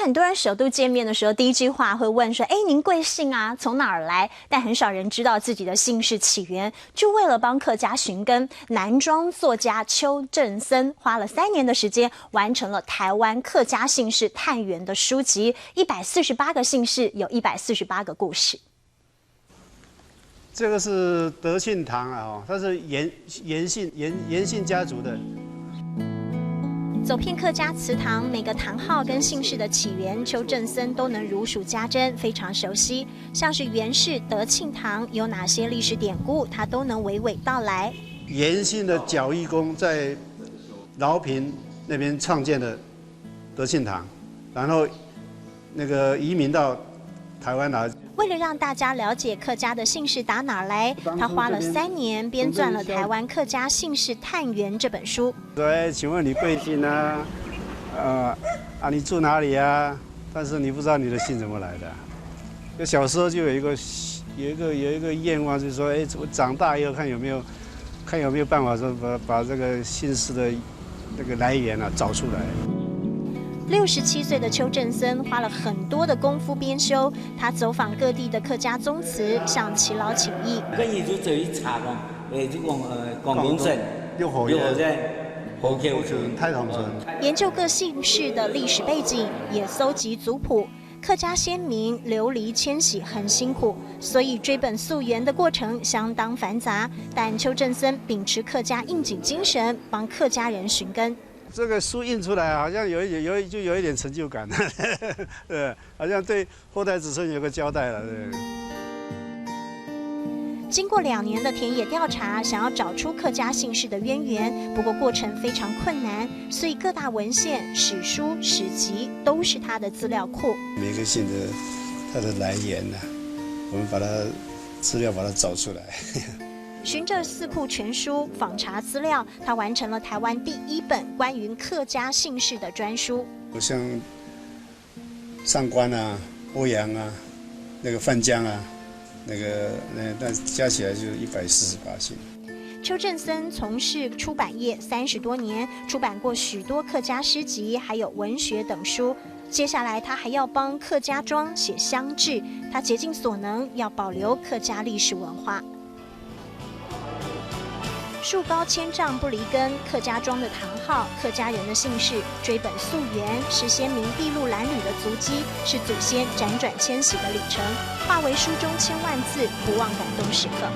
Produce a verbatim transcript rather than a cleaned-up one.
很多人首度见面的时候，第一句话会问说：“哎，您贵姓啊？从哪儿来？”但很少人知道自己的姓氏起源。就为了帮客家寻根，男装作家邱振森花了三年的时间，完成了台湾客家姓氏探源的书籍，一百四十八个姓氏，有一百四十八个故事。这个是德庆堂啊，哦，它是严严姓严严姓家族的。走遍客家祠堂，每个堂号跟姓氏的起源，邱振森都能如数家珍，非常熟悉。像是源氏德庆堂有哪些历史典故，他都能娓娓道来。严姓的脚艺工在饶平那边创建的德庆堂，然后那个移民到台湾来。为了让大家了解客家的姓氏打哪儿来，他花了三年编撰了《台湾客家姓氏探源》这本书。对，请问你贵姓啊？呃，啊，你住哪里啊？但是你不知道你的姓怎么来的。就小时候就有一个有一个有一个愿望，就是说，哎，我长大以后看有没有看有没有办法说把把这个姓氏的那个来源啊找出来。六十七岁的邱振森花了很多的功夫编修，他走访各地的客家宗祠，向耆老请益。跟你就走一查讲，诶，就讲呃，广东省六合院六合院，红球村、太同村。研究各姓氏的历史背景，也搜集族谱。客家先民流离迁徙很辛苦，所以追本溯源的过程相当繁杂。但邱振森秉持客家应景精神，帮客家人寻根。这个书印出来，好像有一点有一就有一点成就感，对，好像对后代子孙有个交代了，对。经过两年的田野调查，想要找出客家姓氏的渊源，不过过程非常困难，所以各大文献、史书、史籍都是他的资料库。每个姓的它的来源呢、我们把它资料把它找出来。循着四库全书访查资料，他完成了台湾第一本关于客家姓氏的专书。我像上官啊、欧阳啊、那个范江啊，那个那那加起来就一百四十八姓。邱振森从事出版业三十多年，出版过许多客家诗集，还有文学等书。接下来，他还要帮客家庄写乡志，他竭尽所能要保留客家历史文化。树高千丈不离根，客家庄的堂号，客家人的姓氏，追本溯源，是先民筚路蓝缕的足迹，是祖先辗转迁徙的旅程，化为书中千万字，不忘感动时刻。